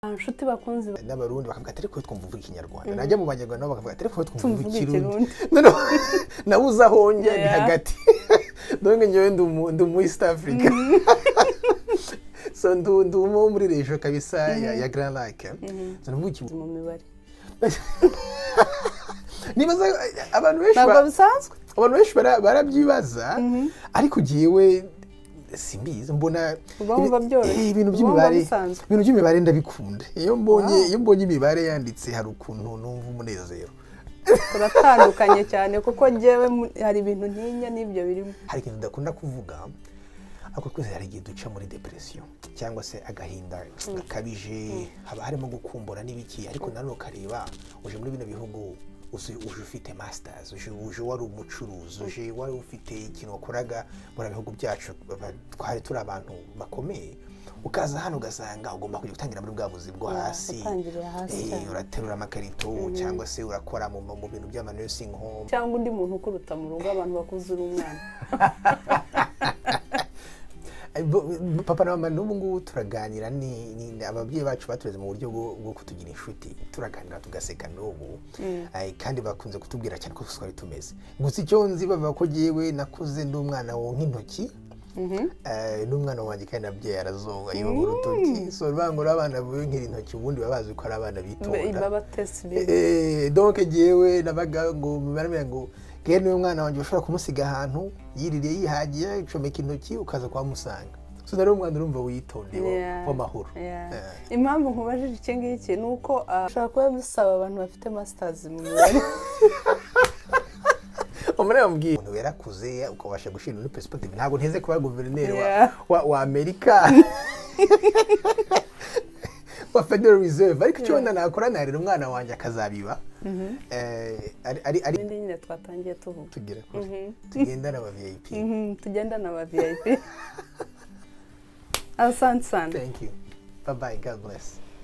Nshuti bakunzi N'Abarundi bakavuga ati: "Ariko twumva uvuga Ikinyarwanda." Najya mu Banyarwanda, nabo bakavuga ati: "Ariko twumva uvuga Tumvuga Ikirundi." Ikirundi. Noneho nabuze aho njya, ni hagati. Donc njyewe ndi umu East Africa, so ndi uwo muri région kabisa ya Grands Lacs. So ndavuga iki Mu mibare. Nibaza abantu benshi Ntabwo bisanzwe. Abantu benshi barabyibaza, ariko jyewe simbizi, mbona Uba wumva byoroshye. Ibintu Uba wumva by'imibare, bisanzwe. ibintu by'imibare ndabikunda. Iyo mbonye imibare yanditse, hari ukuntu numva umunezero. Turatandukanye cyane, kuko njyewe hari ibintu ntinya, n'ibyo birimo. Hari ikintu udakunda kuvuga, ariko twese hari igihe duca muri dépression cyangwa se agahinda gakabije, haba harimo gukumbura n'ibiki. Ariko nanone ukareba uje muri bino bihugu, uje ufite masters, uje wari umucuruzi, uje wari ufite ikintu wakoraga muri bihugu byacu, twari turi abantu bakomeye, ukaza hano ugasanga ugomba kujya gutangira muri bwa buzi bwo hasi. Gutangirira hasi cyane. Uraterura amakarito cyangwa se urakora mu bintu by'ama nursing home. Cyangwa undi muntu ukuruta mu rugo, abantu bakuze, uri umwana. Papa na mama n'ubu ngubu turaganira. Ni ababyeyi bacu batureze mu buryo bwo kutugira inshuti, turaganira tugaseka n'ubu. Kandi bakunze kutubwira cyane ko twari tumeze. Gusa icyo nzi, bavuga ko jyewe nakuze ndi umwana wonka intoki. N'umwana wanjye kandi nabyaye arazonga, yonka urutoki. So bivuga ngo abana bonkera intoki ubundi baba bazi ko ari abana bitonda. Baba tesi. Donc jyewe nabaga ngo baramubwira ngo gere niwe mwana wanjye ushobora kumusiga ahantu yiririye, yihagiye, icomeka intoki, ukaza kuhamusanga. So nari umwana, urumva, witondeye, w'amahoro. Impamvu nkubajije iki ngiki ni uko ushobora kuba bisaba abantu bafite masters mu mibare. Umuntu yamubwiye umuntu yarakuze, ukabasha gushyira muri perspective. Ntabwo nteze kuba guverineri wa Amerika, wa Federal Reserve, ariko icyo wenda nakora, narera umwana wanjye akazabiba ari Ibindi nyine twatangiye tuvuga. Tugera kure, tugendana aba VIP. Tugendana aba VIP. Asante sana. Thank you, bye bye, God bless.